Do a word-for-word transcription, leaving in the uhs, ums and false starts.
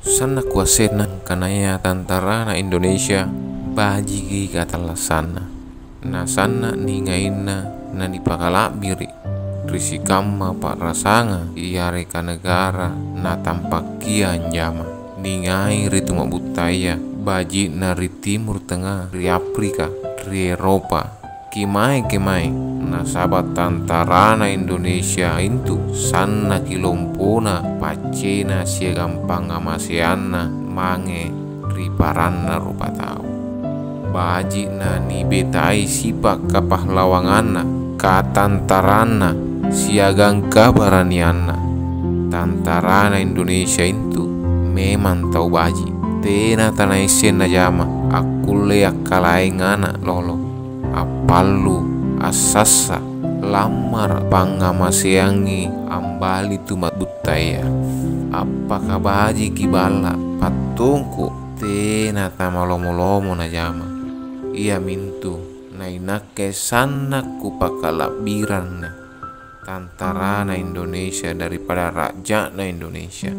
Sanna' kuassenna angkanaya tantarana Indonesia bajiki katallassanna. Nasanna' ningainna nanipakala'biri' ri sikamma pa'rasanga yareka negara natampakkia anjama. Ningai ri tuma'buttaya baji'na ri Timur Tenga, ri Afrika, ri Eropa, kemae-kemae, nasaba' tantarana Indonesia intu sannaki lompona paccena siagang pangngamaseanna mange ri paranna rupatau. Baji' nanibetai sipa' kapahlawanganna, katantaranna, siagang kabaranianna. Tantarana Indonesia intu memang tau baji'. Tena tanaisseng najama akkulle akkalaeng ana' lolo, appallu, assassa, lammara', pangngamaseangi ambali tuma'buttaya. Appaka bajiki balla', pattungku, tena tamalomo-lomo najama. Iamintu nainakke sanna' kupakala'biranna tantarana Indonesia daripada ra'ja'na Indonesia.